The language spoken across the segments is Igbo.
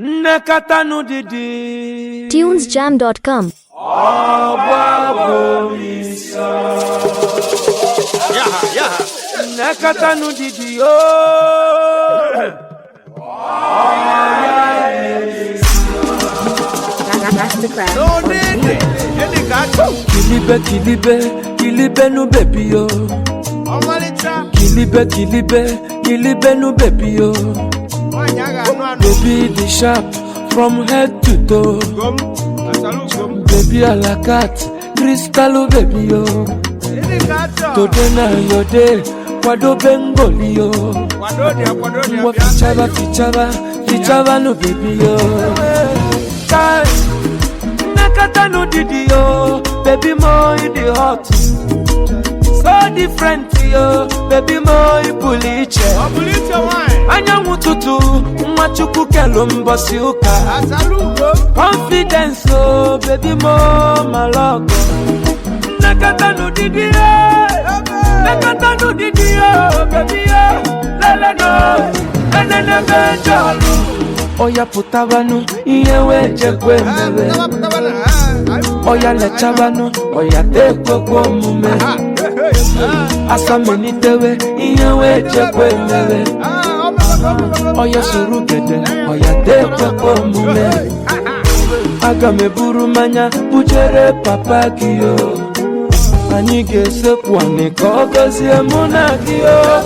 Nnekọtanụ didi. Tunesjam.com. Nnekọtanụ didi ooo. Kilibe kilibe kilibe nu baby yo. Kilibe kilibe kilibe nu baby yo. Baby the sharp from head to toe. Baby a la cat, crystal baby yo. Today na your day, kwado bengoli yo. Ngwa fichaba fichaba fichaba no baby yo. Kai, nakata no didi yo, baby mo in the hot. So different yo, baby mo ipuliche. Anyanwụ tutu, nwa Chukwu kelu mbọsị ụka. Confidence oh, baby mo malọgọ. Nakata no didi yo, nakata no didi yo, baby yo, lele no, enene mejọlụ. Oya pụtabanụ, ihe wee jekwe mere. Oya lechabanụ, oya tekwekwe omume. Asamelitewe, ihe wee jekwe mere. Oya soro gede, oya tekwekwe omume. Aga m eburu mmanya bujere papa gị o. Anyị ga-esekpu anị ka ọ gọzie mụ na gị o.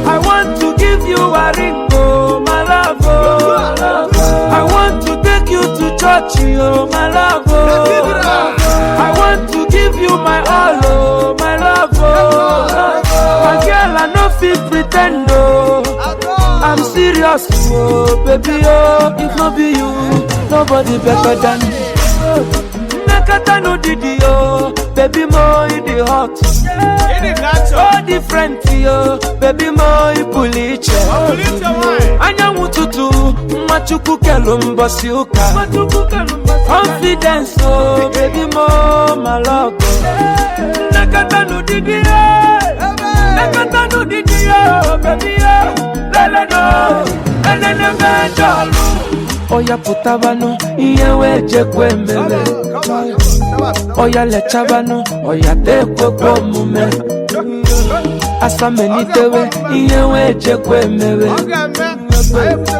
I want to give you a ring, oh, my love, oh. I want to take you to church, oh, my love, oh. I want to give you my all, oh, my love, oh. My girl, I no fit pretend, oh. I'm serious, oh, baby, oh. If no be you, nobody better than me. Nakata no didi, oh, baby, mo in the hot. So different, yo, baby, mo ipuliche. Anyanwụ tutu, nwa Chukwu kelu mbọsị ụka. Confidence, oh, baby, mo malọgọ. Nakata no didi, eh. Nakata no didi, oh, baby, oh. Lele no, enene mejọlụ. Oya pụtabanụ, ihe wee jekwe mere. Oya lechabanụ, oya tekwekwe omume. Asamelitewe, ihe wee jekwe mere.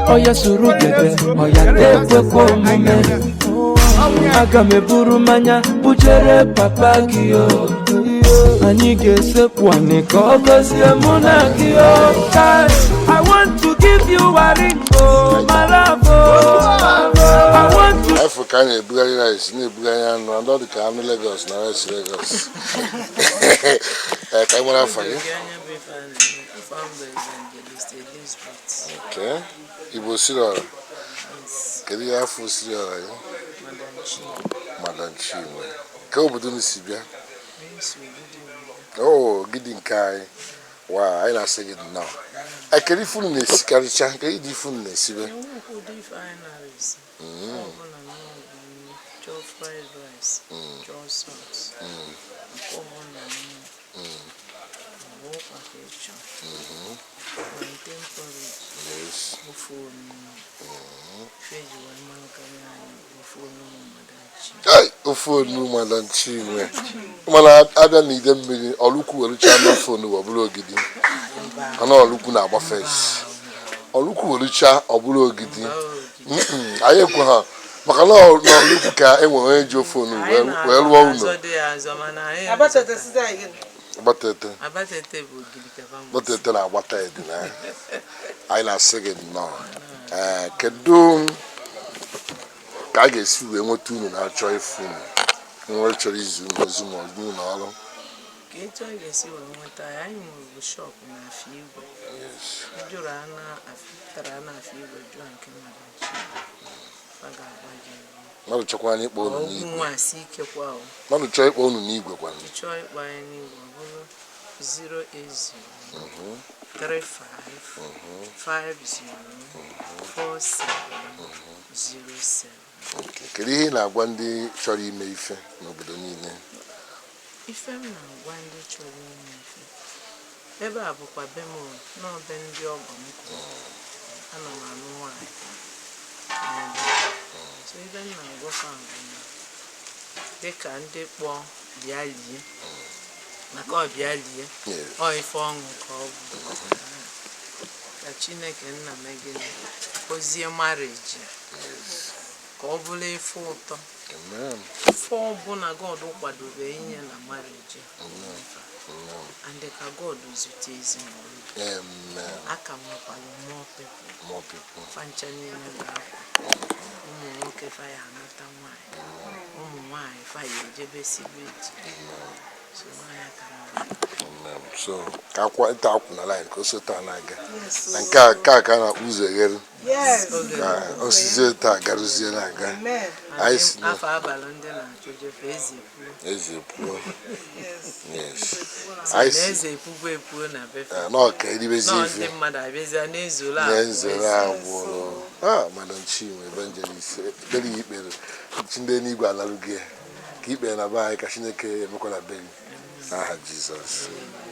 Oya soro gede, oya tekwekwe omume. Aga m eburu mmanya bujere papa gị o. Anyị ga-esekpu anị ka ọ gọzie mụ na gị o. Kai, I want to give you a ring, oh, my love, oh. I want to Afọ ka a na-ebugharị rice, na-ebugharị anụ, and ọ dị ka anụ Lagos na rice Lagos. Ee, ka anyị nwere afa gị. Okay. Igbo siri ọra. Kedu ihe afọ siri ọra gị? Madam Chinwe. Ka obodo unu si bịa? Oh, gidi nke anyị. Wa, anyị na-asị gị nnọọ. Ee, kedu ife unu na-esikarịcha? Kedu ịdị ife unu na-esibe? Ụdị ife anyị na-esi ọbụla n'ọbụ nri, chọọ fried rice, chọọ sauce, nke ọbụla nnu, maọbụ ụkwa ka ị chọọ, plantain porridge, ofe onugbu. Ife eji wee marakarị anyị bụ ofe onugbu Madam Chinwe. Hey, ofe onugbu Madam Chinwe. Mana abịa n'ide mmiri, ọlụkwu werucha n'ofe onugbu, ọ bụrụ ogidi. Mana ọlụkwu na-agba fes. Ọlụkwu werucha, ọ bụrụ ogidi. Anyị ekwe ha maka na n'ọlụkwu ka e nwere onye ji ofe onugbu Anyị wee rụọ ụlọ. na-azọ dị ya azọ, mana anyị Gbatete. Abatete bụ ogidi ka fa mụsị. Gbatete na-agbata edi na anyị na-asị gị nnọọ. Ee, kedu ka a ga-esi wee nweta unu na-achọ ịfụ unu, nwe chọrọ izu unu ozu ma ọ bụ unu ọrụ? Ka etu a ga-esi wee nweta ya, anyị nwere shop na Afọ Igwe. Jụrụ ana tara na Afọ Igwe, jụọ nke Madam Chinwe, fa ga-agwa gị ebe. Mmadụ chọkwa anyị ịkpọ unu Ọgwụ n'igwe? Nwa asị ikekwa o. Mmadụ chọọ ịkpọ unu n'igwe kwanụ? Ị chọọ ịkpọ anyị n'igwe, ọ bụrụ 080 35 50 47 07. Okay. Kedu ihe ị na-agwa ndị chọrọ ime ife n'obodo niile? Ife m na-agwa ndị chọrọ ime ife, ebe a bụkwa be m o, n'ọbe ndị ọgọ m kwuru. Ana m anụ nwaanyị. Ife m na-agwakwa bụ na dịka ndị kpọọ bịa lie, maka ọ bịa lie, ọ ife ọṅụ ka ọ bụ, ka Chineke nna mee gịnị, gọzie marriage, ka ọ bụrụ ife ụtọ. Amen. Ife ọbụla God kwadobe inye na marriage, and ka God zute ezinụlọ. Amen. Aka nwekwara more people. More people. Fancha niile ga-akwa ụmụ nwoke fa ya anata nwaanyị, ụmụ nwaanyị fa ya ejebe sibe di. So nwaanyị ka mma. Amen. So ka akwa ịta akwụ na line ka o so taa na-aga na nke a ka a na-akpọ ụzọ eghere. Yes. Ka osizie taa garụzie na-aga. Amen. Anyị si na afọ abalị ndị na-achụ jefe eze epuo. Eze pụọ. Yes. So Anyị na si eze epugo epuo na befe. Na ọ ka eribezi nọọ ife ndị mmadụ abịazịa n'ezolo. Na nzere agwụrụ. Ah, Madam Chinwe Evangelist, ekpere ya ikpere chi ndị n'igwe analụghị ya ka ikpere na be anyị, ka Chineke emekwa na be gị n'aha Jizọs.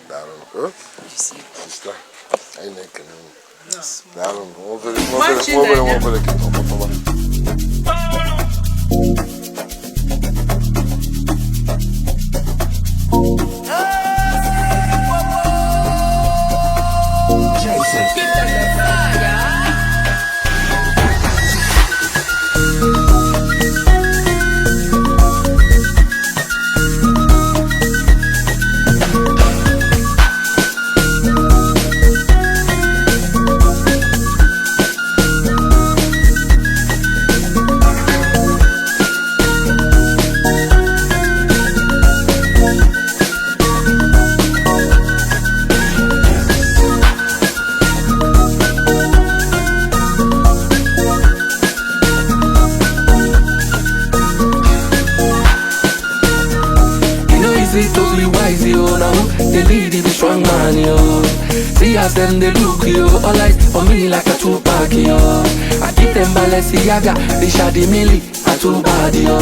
Daalụ. Oh, sista, anyị na-ekele unu. Daalụ. Nwa obere nwa obere nwa obere nwa obere ka ọ kpọtọba. E no easy to be wise, yo. Now they lead the strong man, yo. See as them they look, yo. All eyes on me like a Tupac, yo. I give them Balenciaga, they shady milli, I too bad, yo.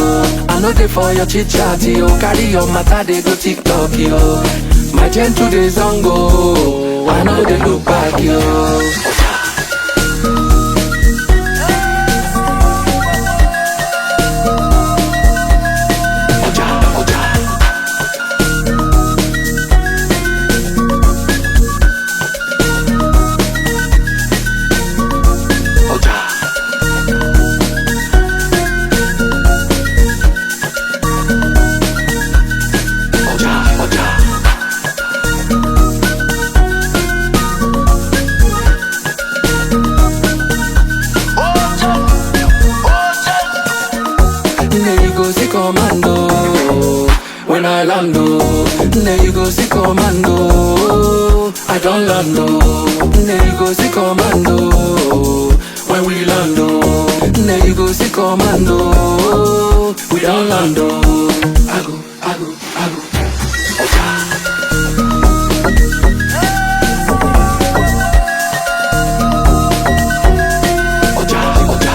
I know they for your chit chat, yo. Carry your matter, they go TikTok, yo. My gentle days on go. I know they look back, yo. Oja, oja. Oja. Oja, oja. Nne, you go see commando when I land, oh. Nne, you go see commando. I don't land, oh. Nne, you go see commando when we land, oh. Nne, you go see commando. We don't land, oh. I go, I go, I go. Oja. Oja, oja.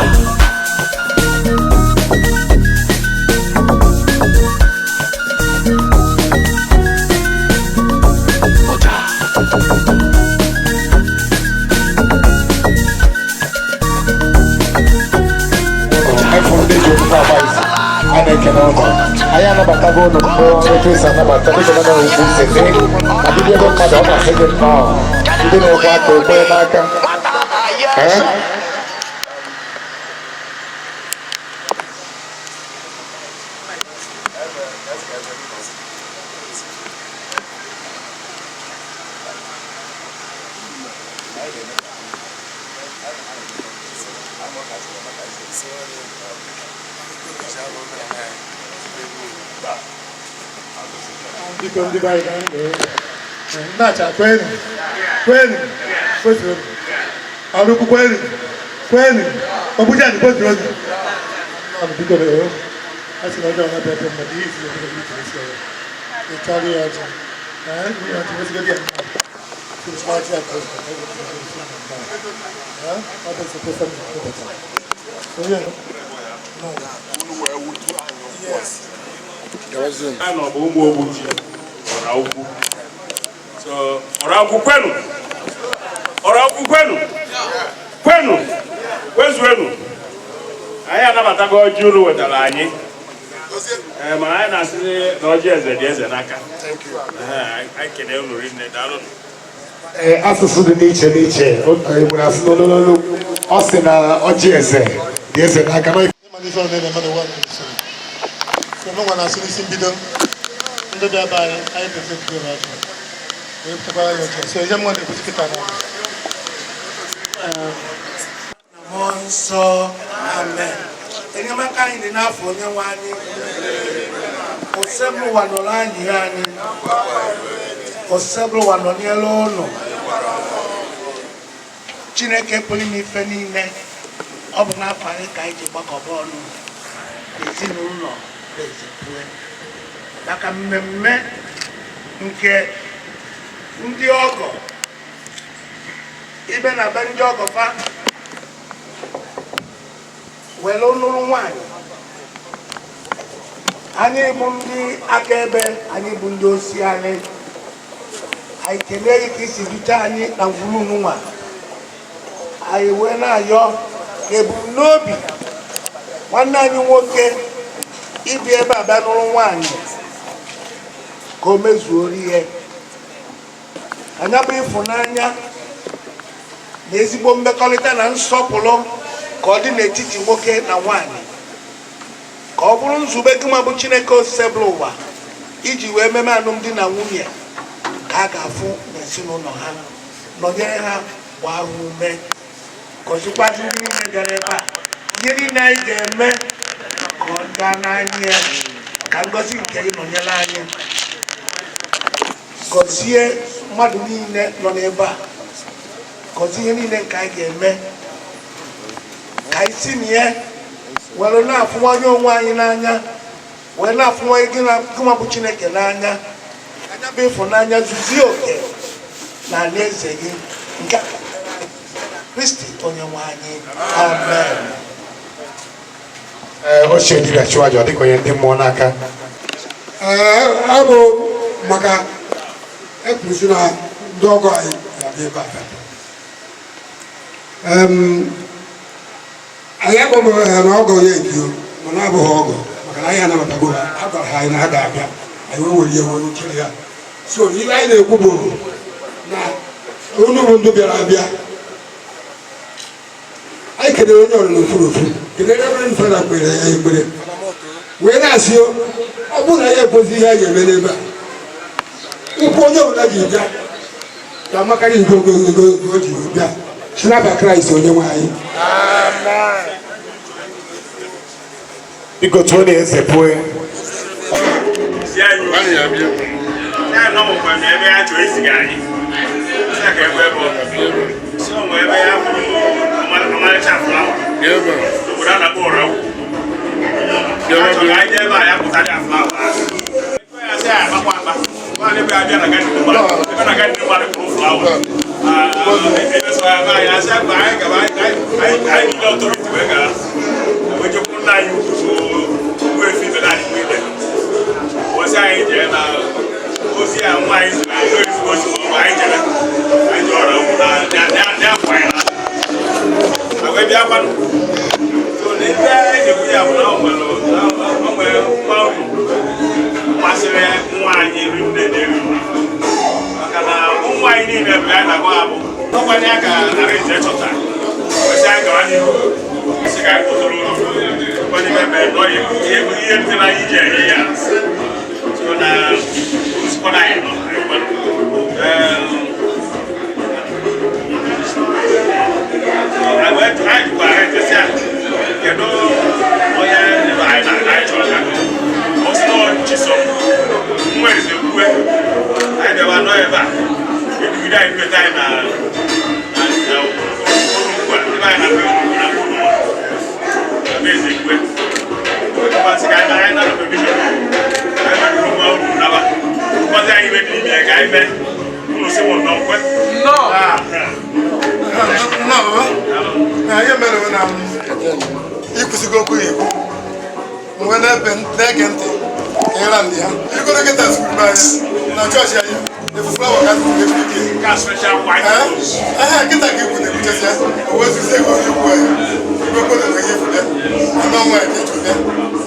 Oja. Afọ ndị ji ofufe agba izu a na-ekene ụlọ anyị anabatago ụnụ mbụ etu esi anabata dịka omenala ugwu si dị ma bido ego mmadụ ọ na-asị gị nnọọ, ndị na-ekwe aka ekwe n'aka. Ee? Biko, ndị be anyị na-acha, kwenu, kwenu, kwezuonu. Ọrụkwu kwenu, kwenu. Ogbujani kwezuonu. Ọnụ biko na a sị na ọjọọ na-abịa ebe mmadụ ihe izizi obodo gị isi ya ị chọrọ ya ọjị ee nwunye ọjị wezigodo ya mma tupu ọjị ya ka o zụtara ego tụrụ esi na mba ee ọ bụ nsogbu ofe m na-akpọbata onye nọ. Yes. Gawazie. A nọ bụ ụmụ Ogbuji ọra ukwu. So ọra ukwu kwenu, ọra ukwu kwenu, kwenu, kwezuenu. Anyị Anabatago ọjị unu wetara anyị. Ee, mana anyị na-asịzi na ọjị eze dị eze n'aka. Ee, anyị kene unu rinne, daalụ. Ee, asụsụ dị n'iche n'iche nwere asụ n'olulu. Ọ sị na ọjị eze dị eze n'aka na Ịma ife ọ na-eme n'ụwa n'usoro. So mụ nwa na-asụ n'isi mbido ndị bịa be anyị, anyị present go ọjị wee pụtakwara ya ọjị. So ihe mụ na-ekwuzi kịta na Mmụọ Nsọ, amen. Enyemaka anyị dị n'afọ onye nwe anyị. Osebụlụwa nọrọ anyị ya anyị. Osebụlụwa nọ n'elu ụlọ. Chineke pụrụ ime ife niile, ọ bụ n'afọ anyị ka anyị ji gbakọba ọnụ ezinụlọ Ezekwe maka mmemme nke ndị ọgọ ibe na be ndị ọgọ fa were nụrụ nwanyị. Anyị bụ ndị akaebe, anyị bụ ndị osi. Anyị kelee gị ka isi dute anyị na ngwuru nwa anyị, wee na-ayọ ka ebumnobi nwanne anyị nwoke ibi ebe a bịa nụrụ nwaanyị ka o mezuoro ihe anya bụ ịfụnanya na ezigbo mmekọrịta na nsọpụrụ ka ọ dị n'etiti nwoke na nwaanyị, ka ọ bụrụ nzube gị ma bụ Chineke osebụla ụwa iji wee meme alụmdi na nwunye ka a ga-afụ n'ezinụlọ ha. Nọnyere ha, gbaa ha ume, gọzikwazi ndị niile bịara ebe a. Ihe niile anyị ga-eme ka ọ gaa n'anya ya, ka ngọzi nke gị nọnyere anyị. Gọzie mmadụ niile nọ n'ebe a, gọzie ihe niile nke anyị ga-eme, ka anyị si na ya were na-afụwanye onwe anyị n'anya, wee na-afụwanye gị na gịnwa bụ Chineke n'anya, anya bụ ịfụnanya zuzie oke na alaeze gị nke Kristi onye nwe anyị, amen. Ee, ochie dibịa chụọ aja, ọ dịka onye ndị mmụọ n'aka. Ee, ọ bụ maka ekwusi na ndị ọgọ anyị ga-abịa ebe a taa. Anyị akpọbụghị ha na ọgọ ya ebio, mana abụghị ọgọ, maka na anyị anabatago ha. A gwara ha anyị na ha ga-abịa, anyị wee were ihe were chere ha. So ihe anyị na-ekwu bụ na unu bụ ndị bịara abịa, anyị kelere onye ọrụ n'ofu n'ofu, kelere Reverend Father kpere ya ekpere, wee na-asị ọ bụrụ na ya ekwezi ihe a ga-eme n'ebe a, ụkwụ onye ọbụla ji bịa ga-amakarị nke ogologo o ji bịa si n'aba Kraịst onye nwe anyị. Biko tụọ na eze pụọ. Si anyị ya nọ nwekwa na ebe ya chọrọ iziga anyị si ka ebe ebe ọ si onwe ebe ya hụrụ ọmarịcha flower obodo a na-akpọ Ọraukwu. A chọrọ anyị jee ebe a ya pụta ya flower ahụ. Ya sị ya akpakwa akpa nwaanyị ebe abịa na garden mmadụ, ebe na garden mmadụ kụrụ flower ebe so ya anyị asị akpa anyị gaba anyị anyị niile authority wee gara wee jekwuru nna anyị ukwu bụ Ogbuefi Bernard Nwide. Ozi anyị jee na ozi a nwa anyị ziri anyị n'ezigbo ozi ma ọ bụ anyị jere anyị ji ọrụ okwu na ya akwa anyị na wee bịa kwanụ. So na ife anyị na-ekwu ya bụ na o nwere o nwere nwa unu masịrị nwa anyị rinne na eri, maka na ụmụ anyị niile bụ ya na-agwa abụ ọkwanye ya ka arịnze chọta kwesị anyị gawa n'ihu sị ka anyị kpọtụrụ ụlọ kwanye ebe nọ ihe ihe ndị na anyị ji enye ya. So na osikwa na anyị nọ anyị kwanụ. Anyị jụkwara arịnze sị ya kedu onye ebe anyị na anyị chọrọ ka ọ sị na ọ Chisom nwa eze kwue. Anyị bịaba nọ ebe a edugide anyị nweta anyị na na ụlọ ebe anyị na-akpọ na ụlọ na be eze kwue. Wee ka anyị anyị nara permission, anyị merụrụ nwa uru naba ụkọzi anyị ibe dị n'ime ya ka anyị mee ụlọ si mụ nnọọ kwe. Nnọọ na ihe mere bụ na m ikwụsịgo okwu ya ekwu mgbe na-ebe na-ege ntị ka ịra ndị ya igoro kịta sukuru n'anya na chọọchị anyị efu flower ka tụrụ efu ike. Ka special white rose. Aha kịta ka ikwu na-ekwuchasị ya o wee zuzie ego onye ikwu anyị igwe kwere na ihe efu. bịa ana ọnwa ya ka ịchọ bịa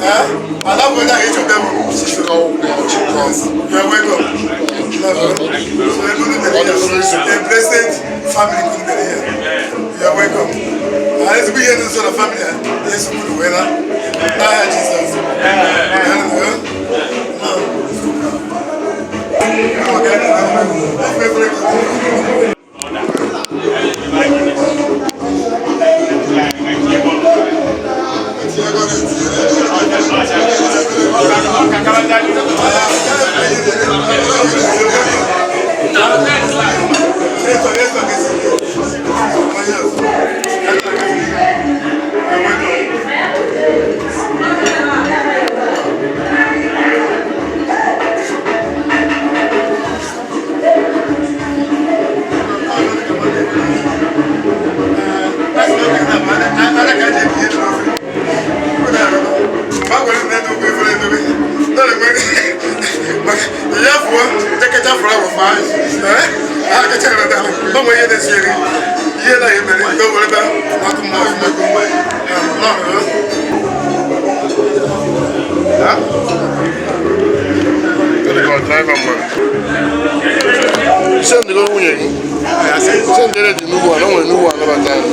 ee ada bụ onye ahụ ịchọ bịa bụ Chịkọ ụkwụ ya, chịkọ. You are welcome. So ebe unu mere ya, a blessed family unu mere ya. You are welcome. Na ezigbo ihe dị nso na family a, Yesu kwuru wee na n'aha Jizọs. Send go nwunye gị. Send dị n'ugwu a, na o nwere n'ugwu anabata anyị.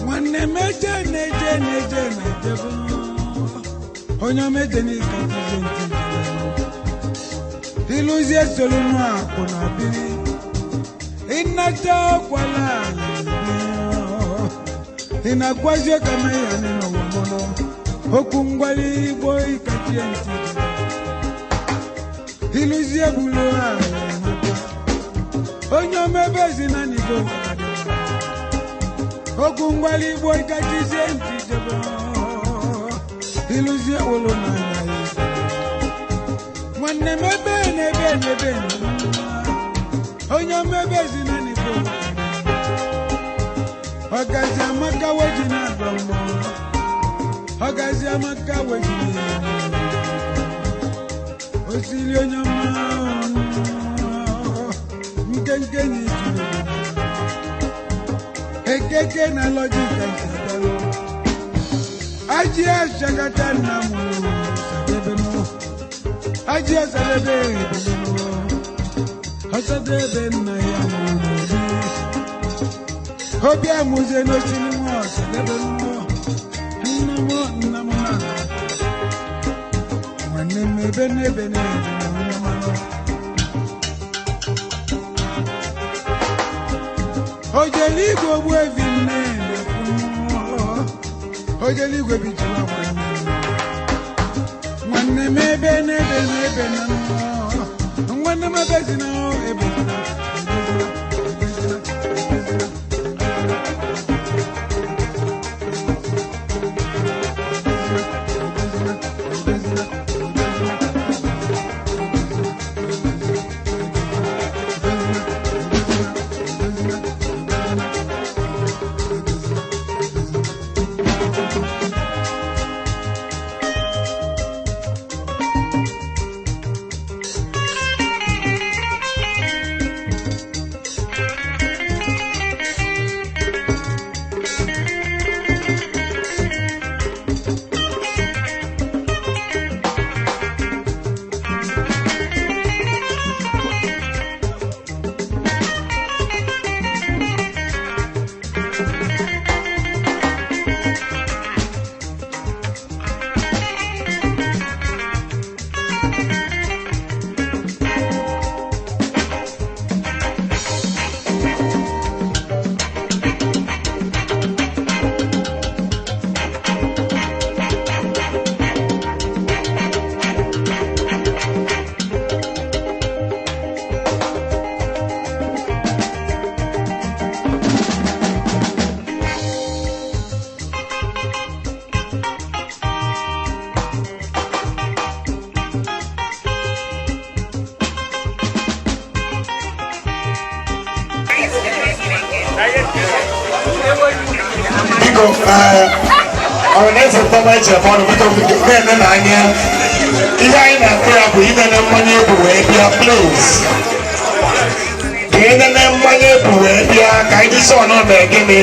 Nwanne m eje na-eje na-eje na-ejebe onye omeje n'ike ntize ntị ịlụzie solu akụ na biri ịnata ọkwala ị na-agwazi ka mee ya n'ụwa mụnụ okwu ngwali igbo ịkachie ntị ịlụzie bulu ala onye omebe ezi na n'igo okwu ngwali igbo ịkachizie ntị jebe ịlụzie wolo n'anya ya nwanne m ebe na ebe na ebe na onye omebe ezi na n'igo ọgazi amaka weji na-agba mmọnwụ ọgazi amaka weji na osili onye ọma nkenke na ijuru ekeke na lọjika nsadalo aji asakata nna m sadebenu aji asadebe ebelenu ọsadebe nna ya mụrụ obi amụzie n'osili nwa ọsadebenu nna m nna m na. Ebe n'ebe n'ebe na onye ọma. Ojeligwe ogbu evi nne na-ekwu. Ojeligwe bijiwa nwanne m. Nwanne m ebe n'ebe n'ebe na nnọọ. Nwanne m ebe si na ebe si na ebe si na ebe si na ebe si na. Biko, ọhaneze ntọba eji eme ọnụ, biko na-ene n'anya ihe anyị na-akpụ ya bụ inene mmanya ebu wee bịa. Please, ka enene mmanya ebu wee bịa ka anyị dị sọ na mee gịnị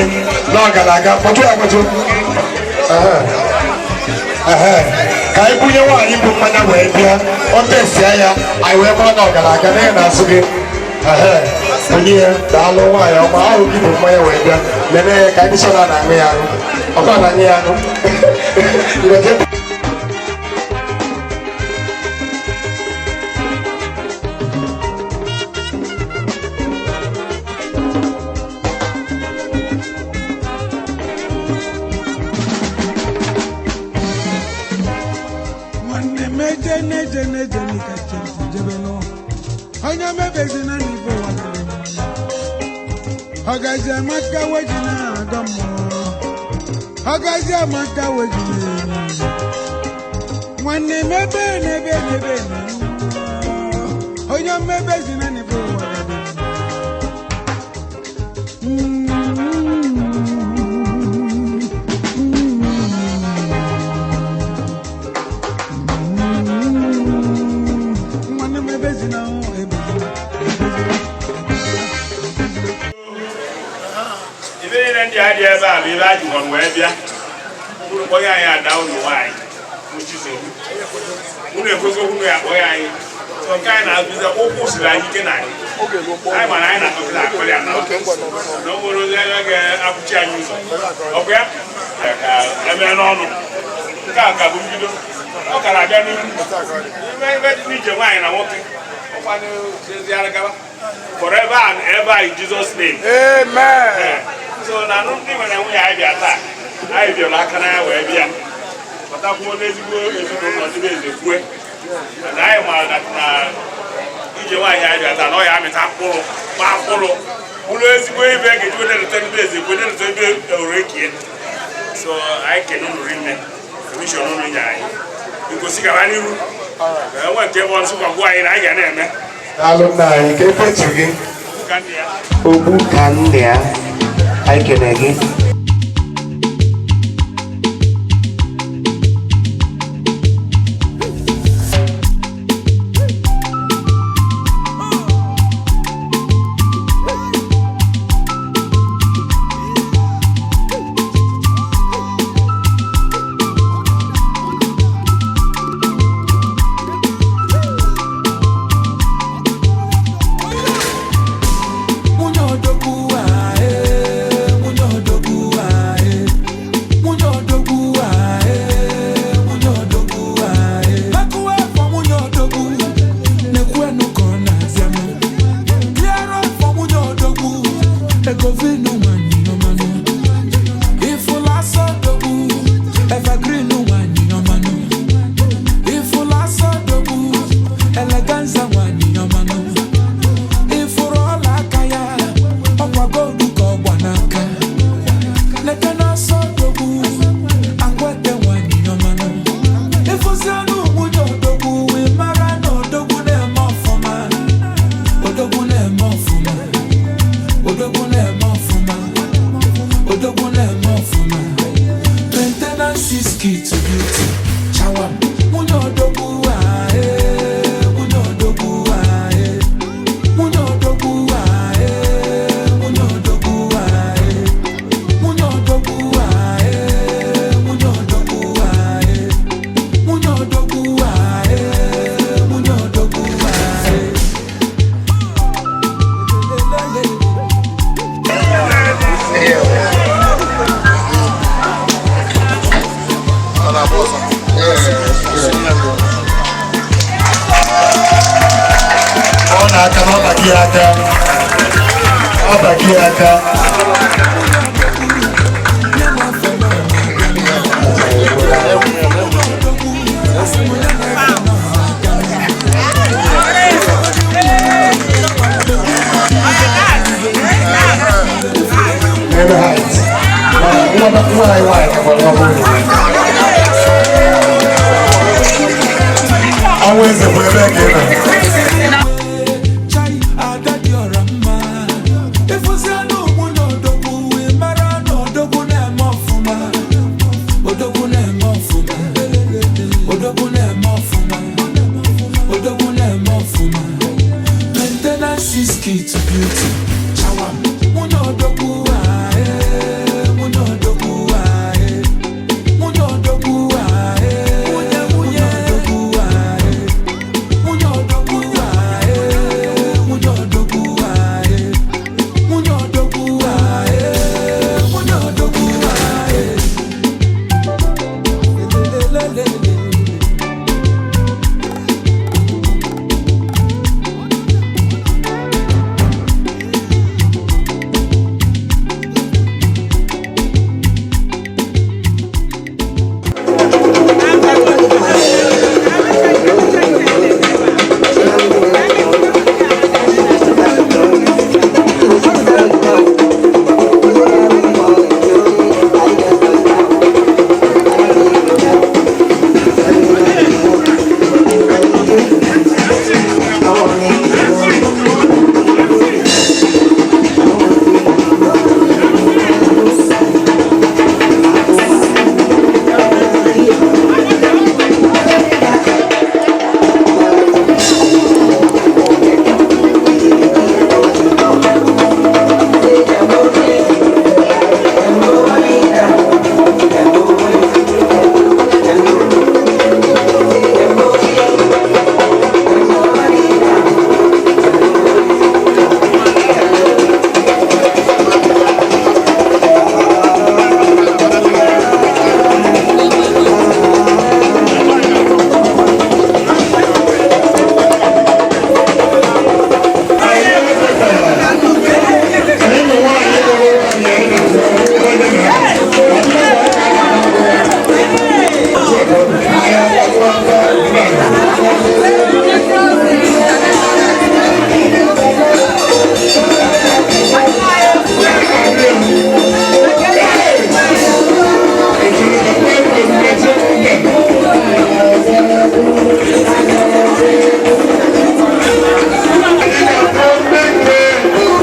na ọ gara aga. Kpọtụ ya, kpọtụ. Ehe. Ehe. Ka anyị bunye nwaanyị bụ mmanya wee bịa, ọ tesia ya, anyị wee mara na ọ gara aga n'ihi na azụ gị. Ehe. Onye ya, daalụ nwaanyị ọma ahụ gị bụ mmanya wee bịa, lene ya ka anyị dị sọ na na-aṅụ ya aṅụ, ọkọ na-aṅụ ya aṅụ. Nwanne m, eje n'eje n'eje n'ike chenti jebe nụ onye mebezi na n'ife ụwa dịrị mma. Ọgazi amaka weji na-agọ mmụọ, ọgazi amaka weji na-enye. Nwanne m, ebe n'ebe n'ebe na onye mmebezi na n'ife ụwa dịrị mma. Nwanne m, ebezina, ebezina, ebezina, ebezina. Ibe niile ndị a dị ebe a bụ ibe a jikọrọ wee bịa. Unu kpọnye anyị ada unu nwaanyị bụ Chisom. Unu ekwesịghị unu ya akpọnye anyị. So nke anyị na-azụzi ụkwụ siri anyị ike na anyị. Anyị ma na anyị na-akọkịta akọrị ya na na o nwere ozi anya ga-akwụchi anyị ụzọ. Ọ bụ ya ka emee n'ọnụ. Nke a ka bụ mbido. Ọ kara abịa n'ihu. Ibe ibe dị n'ije nwaanyị na nwoke. Ọkwanụ ezi gaba. Forever and ever in Jesus' name. Amen. So na alụmdi nwere nwunye anyị bịa taa, anyị bịara aka n'anya wee bịa pụtakwuo n'ezigbo ezinụlọ ndị be eze kwue na anyị maara na ije nwaanyị anyị bịa taa na ọ ya amịta mkpụrụ, gbaa mkpụrụ, bụrụ ezigbo ibe ga-eji wee na-eleta ndị be eze kwue, na-eleta ndị ore ekie. So anyị kene unu rinne permission unu nye anyị. Biko, si gaba n'iru. Enwe nke bụ ọsụ gwagwa anyị na anyị ga na-eme. Daalụ nna anyị, ka ekwentị gị. Ka ndị ya. Ogbu ka nne ya, anyị kene gị. Nwunye odogwu a, ee, nwunye odogwu. Ọ na-aka na ọbagi aka. Ọbagi aka. N'ebe height. Mana nwa anyị nwaanyị ka gbara ọbụrụ. Ọnwa eze bụ ebe ka ị nọ. Chai, ada dị ọra mma. Ịfụzianụ nwunye odogwu, ị mara na odogwu na-eme ọfụma. Odogwu na-eme ọfụma. Odogwu na-eme ọfụma. Odogwu na-eme ọfụma. Maintenance is key to beauty. Chawam. Nwunye odogwu, ah, eh. Nwunye odogwu, ah, eh. Nwunye odogwu, ah, eh. Nwunye, nwunye odogwu, ah, eh. Nwunye odogwu, ah, eh. Nwunye odogwu, ah, eh. Nwunye odogwu, ah, eh. Nwunye odogwu, ah, eh. Lelelelele.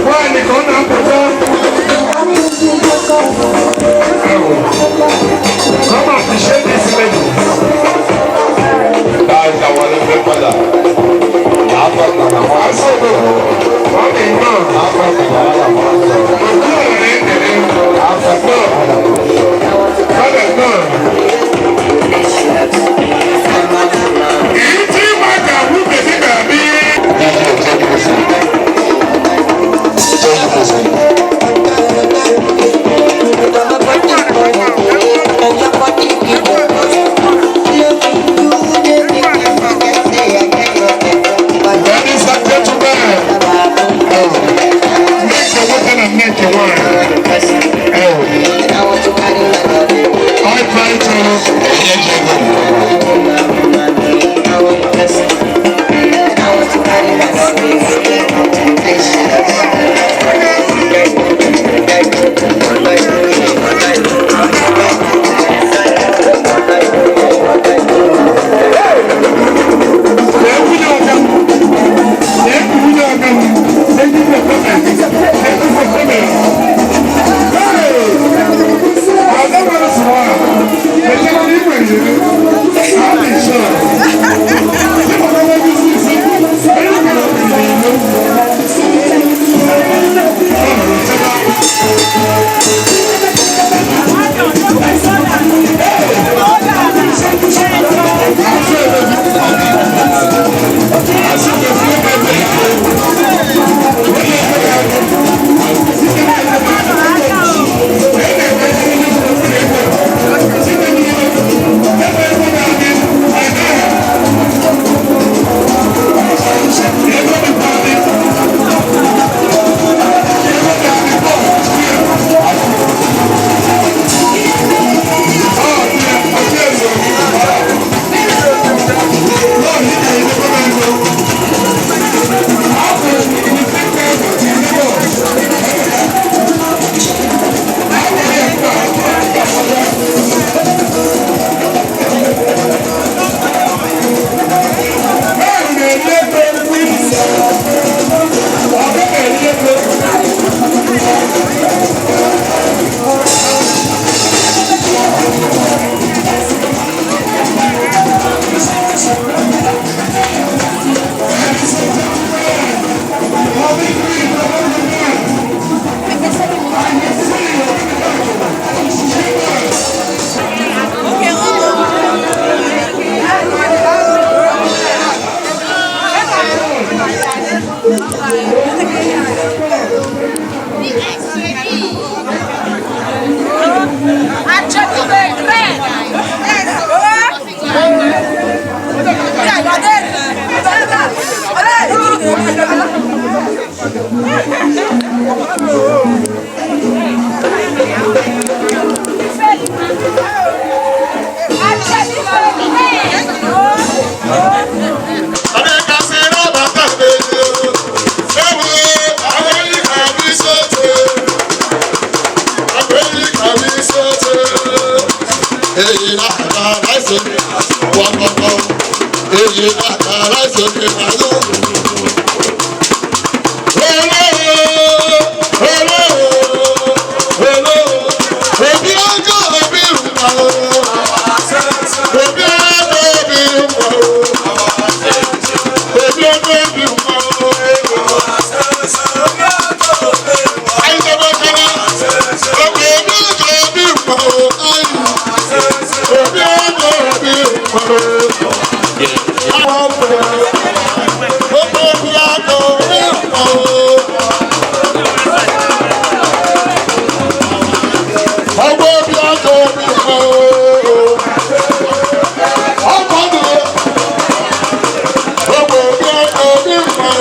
Nwaanyị ka ọ na-apụta. Come appreciate this lady. Guys, I want to pray for that. Èyí àkàrà ìsòkè àlọ́. Òbí ọjọ́ òbí rùmọ̀ o. Òbí ọjọ́ òbí rùmọ̀ o. Òbí ọjọ́ òbí rùmọ̀ o. Àyìnbó kọ́lá. Òbí ọjọ́ òbí rùmọ̀ o. Òbí ọjọ́ òbí rùmọ̀ o. Àwọn ọmọ òbí ọjọ́ òbí rùmọ̀ o. Ọgbọ́ bí ọjọ́ bí mọ́ ọkọ̀ ní ọgbọ́ bí ọjọ́ bí mọ́.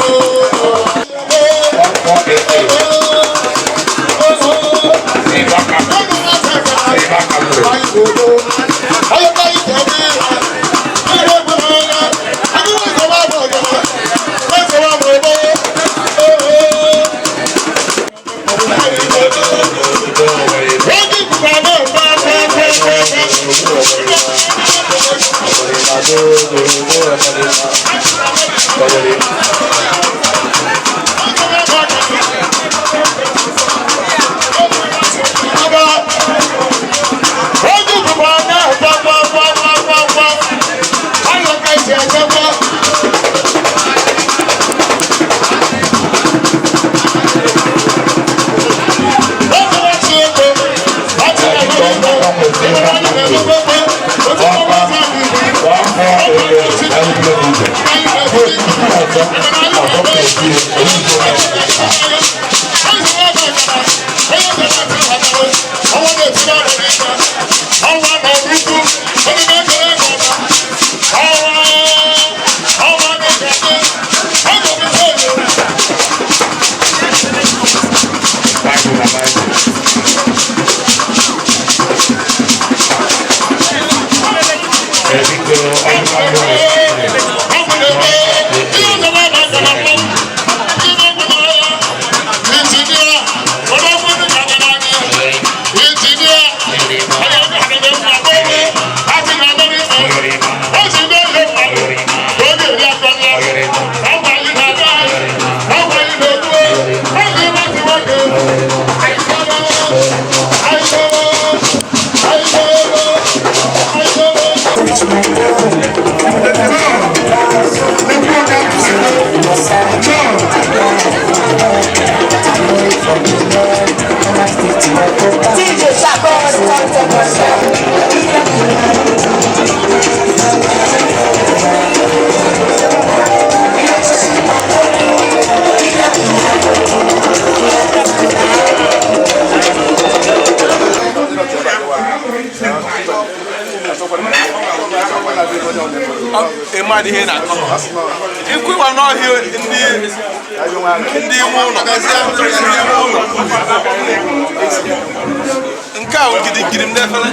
Ịmadụ ihe na-akọ ịkwụwa n'ọhịa ndị ime ụlọ nke a gịrịgịrị m n'efere.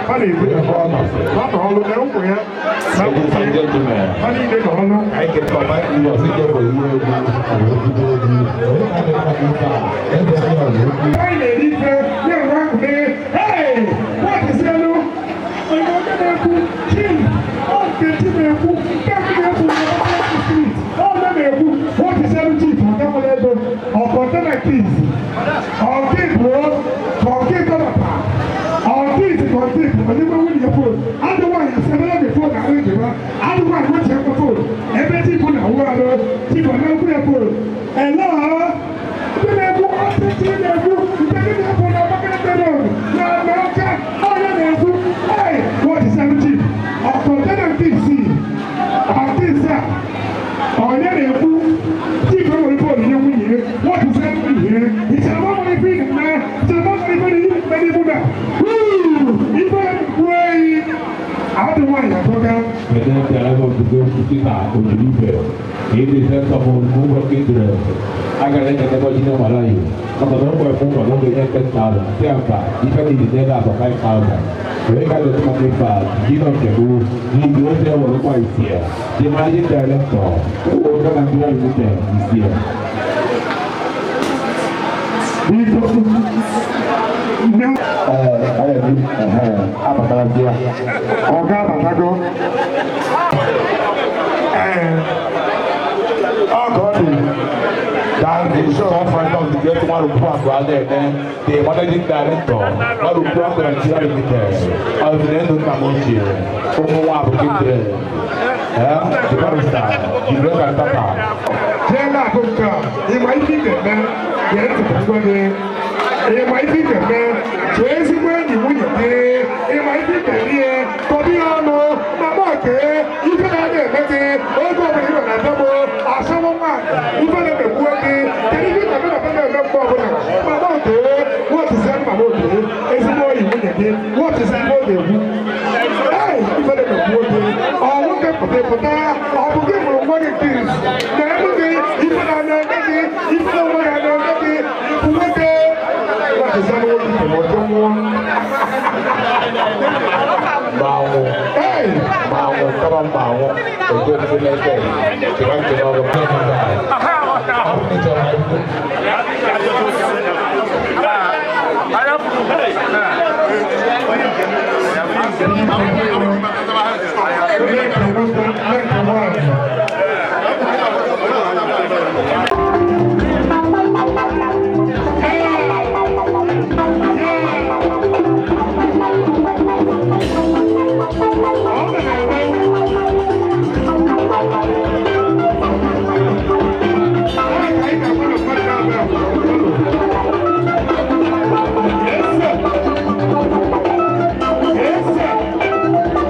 A na-ebu ya ha nọ ọrụ na ụmụ ya na nwunye ha niile nọ ọrụ. Anyị na-eri ife ya nwa ahụ mee, hey, what is elu? Onye onye na-ekwu chief, ọ nke chi na-ekwu, nke m na-ekwu na ọkụ street, ọ nọ na-ekwu, what is elu chief, ọ gakwala ego, ọ kọntena keys, ọ nke bụọ, ka ọ nke dọbata, ọ nke isi ka ọ nke bụ, onye nwe nwunye fon, adị nwaanyị asị ebe ya fon ahụ ejima, adị nwaanyị nwechi ekwe fon, ebe chief na-awụ arụ, chief ọ na-ekwu ya fon, hello? Ndị na-ekwu ọtụtụ na-ekwu nke ndị na-ekwu na Abakaliki Road na Awka, onye na-ekwu, hey, what is that chief? Ọ kọntena nke isii, nke ise a, onye na-ekwu chief enwere fon nye nwunye ya, what is that nwunye ya? Ìṣàlọ́ nwere ife ị na-eme, ìṣàlọ́ nwere ife ị na-eme n'ihu na, ife na-ekwu eyi, adị nwaanyị atọga. Agara enye ji na malayo maka na ụmụ efu nwa n'oge nye 10,000 si mba ife niile n'ebe a bụ 5,000 wee ga leta maka ife a ji nọ nke bụ n'igwe ozi ewelụkwa isi ya the managing director ewu oge Nigeria Limited isi ya. Ọ̀gá abatago. Ọgọ dị. That is so friend of the great Nwarupu Agwalene, the managing director, Nwarupu Nigeria Limited, Ọdịnelu nna m ochie, ụmụ nwa abụkịtịrị, the barrister, the reverend tata. Jee na-akụ nke a, ịma ife ị ga-eme, gee ntị ka m gwa gị. Ịma ife ị ga-eme, chee ezigbo enyi nwunye gị, ịma ife ị ga-eme ihe, kọbi ya ọnụ, mama oke, ife na-ada eme gị, oge ọbụla ị nọ na be m, asọmụ nwaanyị, ife na-emegbuo gị, kedu ife ị ga-eme na be m eme mgbe ọbụla, mama oke, wọtịsịa mama oke, ezigbo enyi nwunye gị, wọtịsịa ife ọ ga-egwu. Ee, ife na-emegbuo gị, ọ nwoke pụta pụta, ọ bụ gị mụrụ nwa gị nke izu, na-eme gị, ife na-eme gị, ife na onwe ya na-eme gị, ịbụ nwoke. Mmanwụ, mmanwụ, kama mmanwụ, ojo ndị na-eke, chịrị ntị n'ọrụ Yes, sir. Yes, sir.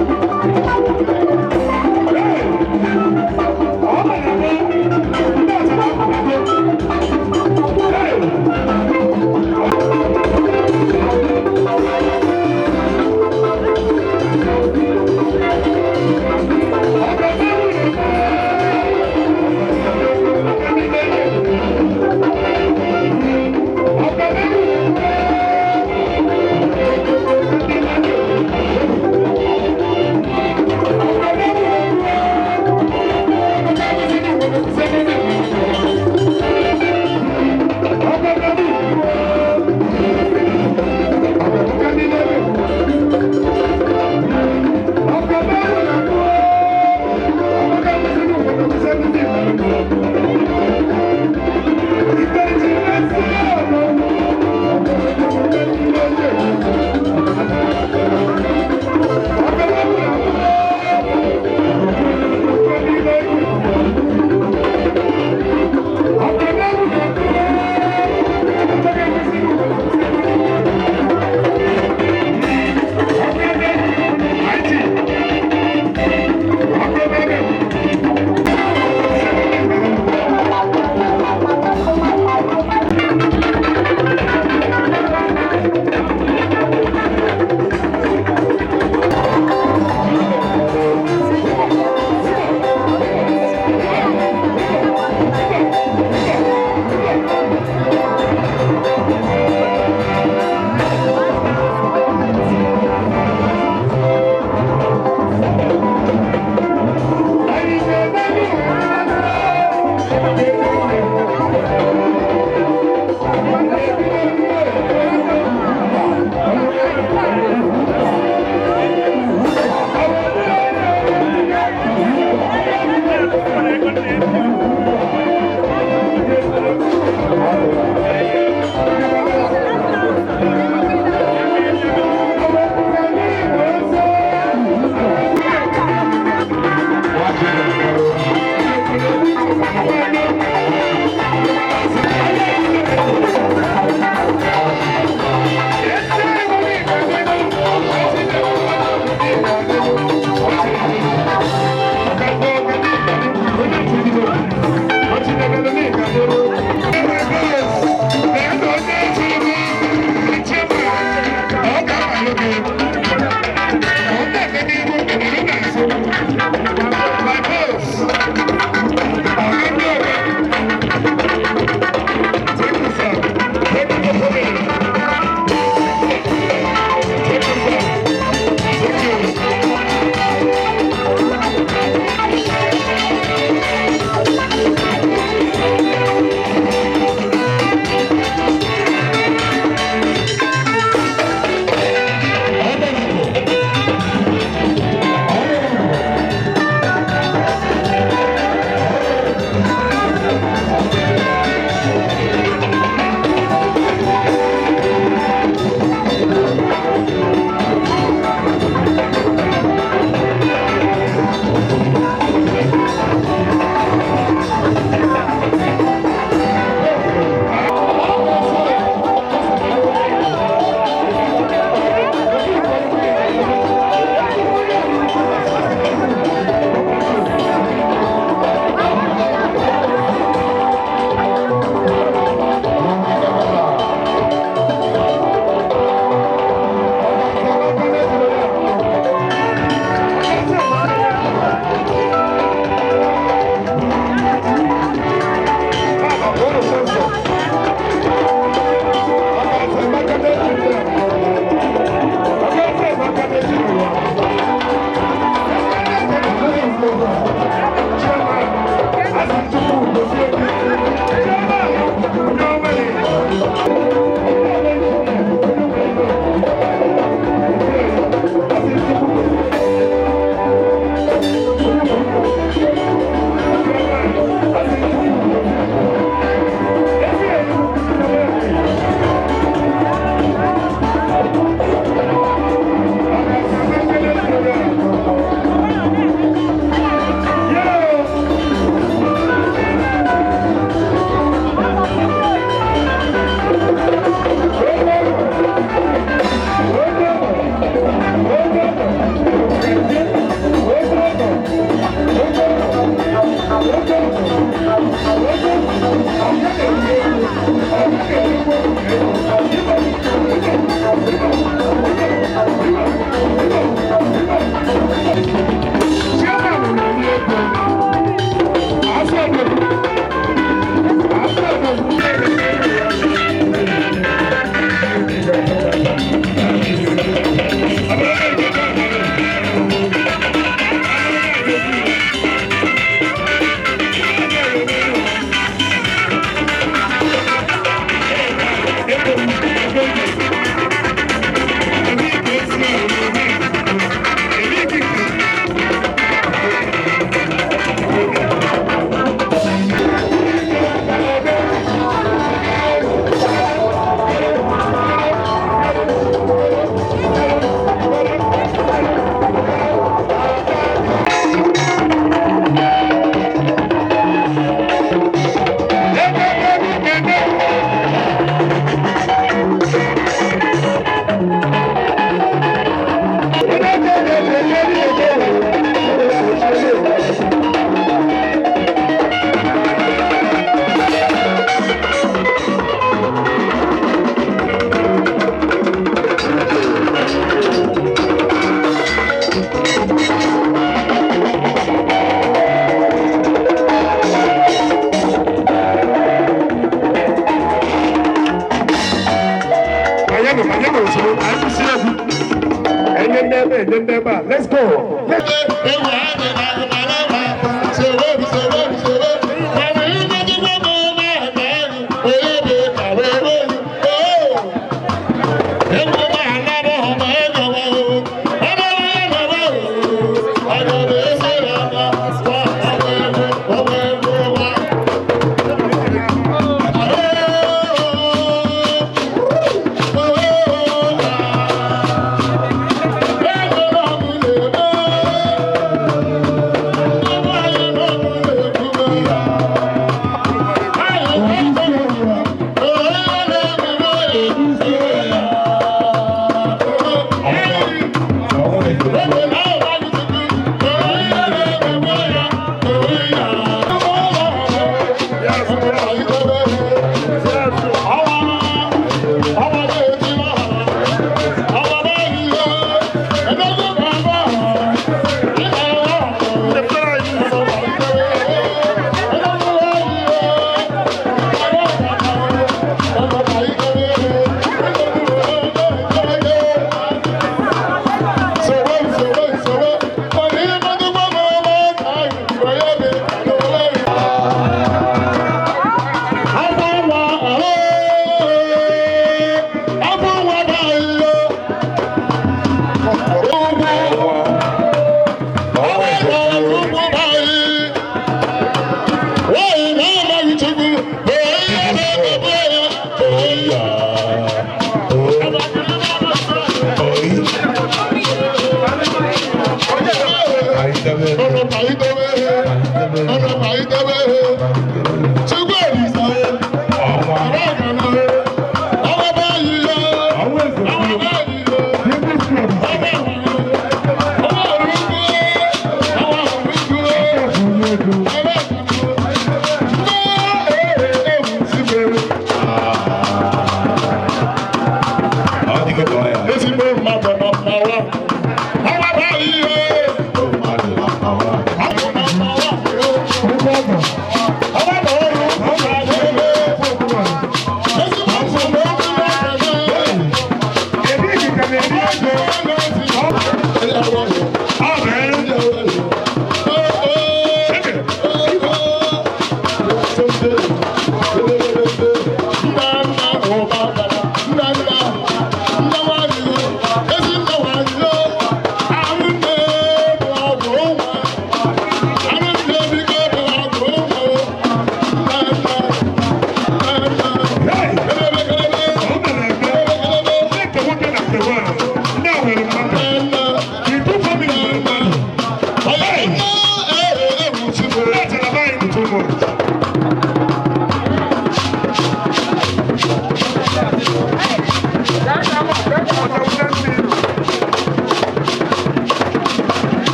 Let's go.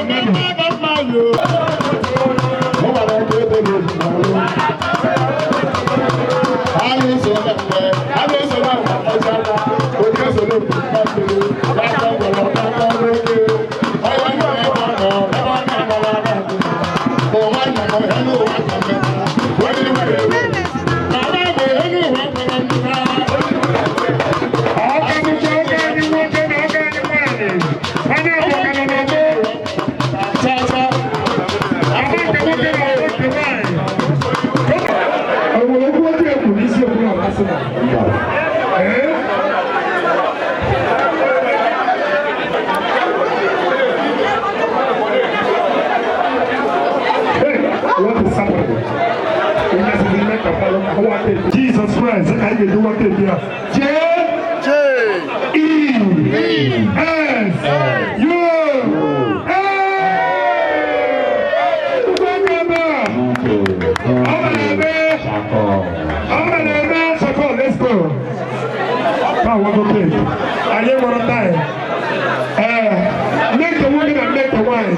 Mmadụ. Jesus Christ, I can do what they do. J J E S U A. Let's go. Anyị nwere time. Make the woman and make the wine.